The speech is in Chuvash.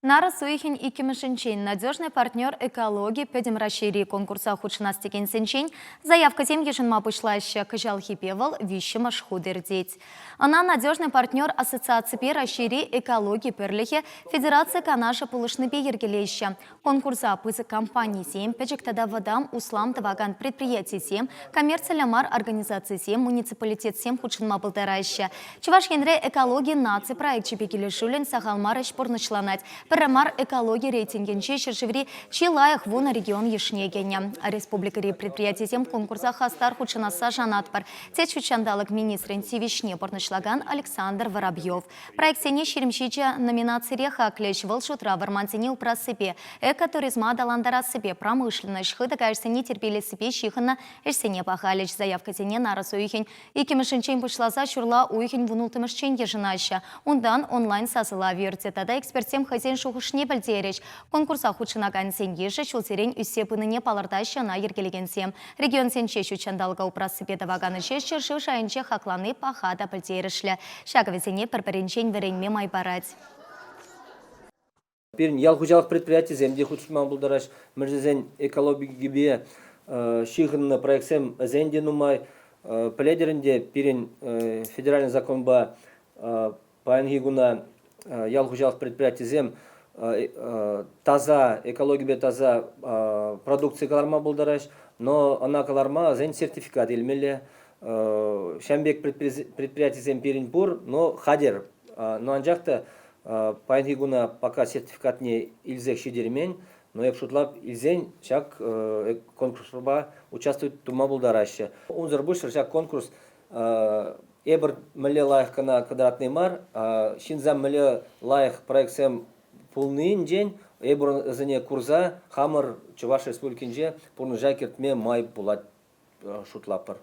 Нарӑс уйӑхӗн иккӗмӗшӗнчен «Надежный партнер экологи» Пӗтӗм Раҫҫейри конкурса хутшӑнас текенсенчен заявкӑсем йышӑнма пуҫлаҫҫӗ. Кӑҫалхипе вӑл виҫҫӗмӗш хут иртет. Ӑна «Надежный партнер» ассоциаципе Раҫҫейри экологи пӗрлӗхӗ Федераци Канашӗ пулӑшнипе йӗркелеҫҫӗ. Конкурса пысӑк компанисем, пӗчӗк тата вӑтам услам тӑвакан предприятисем, коммерциллӗ мар организацисем, муниципалитетсем хутшӑнма пултараҫҫӗ. Чӑваш Енре экологи наци проекчӗпе килӗшӳллӗн сахал мар ӗҫ пурнӑҫланать. Пӗрре мар экологи рейтингӗнче ҫӗршыври чи лайӑх вунӑ регион йышне кӗнӗ. Республикӑри предприятисем конкурса хастар хутшӑнасса шанатпӑр, тет ҫутҫанталӑк министрӗн тивӗҫне пурнӑҫлакан Александр Воробьев. Проектсене 27 номинацире хаклӗҫ. Вӑл шутра вӑрмансене упрассипе, экотуризма аталантарассипе, промышленноҫ, хытӑ каяшсене тирпейлессипе ҫыхӑннӑ ӗҫсене пахалӗҫ. Заявкӑсене нарӑс уйӑхӗн иккӗмӗшӗнчен пуҫласа ҫурла уйӑхӗн вунулттӑмӗшчен йышӑнаҫҫӗ. Унтан онлайн-сасӑлав иртӗ тата экспертсем хӑйсен шухӑшне пӗлтерӗҫ. Конкурса хутшӑнакансен йышӗ ҫулсерен ӳссе пынине палӑртаҫҫӗ ӑна йӗркелекенсем. Регионсенче ҫут ҫанталӑка упрассипе тӑвакан ӗҫе ҫӗршыв шайӗнче хаклани паха та пӗлтерӗшлӗ. Ҫакӑ вӗсене пӗр-пӗринчен вӗренме май парать. Пирӗн ял хуҫалӑх предприятийӗсем те хутшӑнма пултараҫҫӗ. Мӗншӗн тесен экологипе ҫыхӑннӑ проектсем вӗсен те нумай. Пӗлетӗр ӗнтӗ, пирӗн федеральнӑй законпа паянхи куна ял хуҫалӑх предприятийӗсем таса, экологипе таса продукци кӑларма пултараҫ, но ӑна кӑларма вӗсен сертификат илмелле. Ҫавӑн пек предприятисем пирӗн пур, но хатӗр. Но анчах та паянхи куна пока сертификатне илсех ҫитермен, но эп шутлап, илсен ҫак конкурспа участвовать тума пултараҫҫӗ. Унсӑр пуҫсӑр ҫак конкурс Эпир мӗнле лайӑх кӑна кӑтартни мар, ҫынсем мӗнле лайӑх проектсем пулнинчен эпир вӗсене курса хамӑр Чӑваш Республикинче пурнӑҫа кӗртме май пулать шутлатпӑр.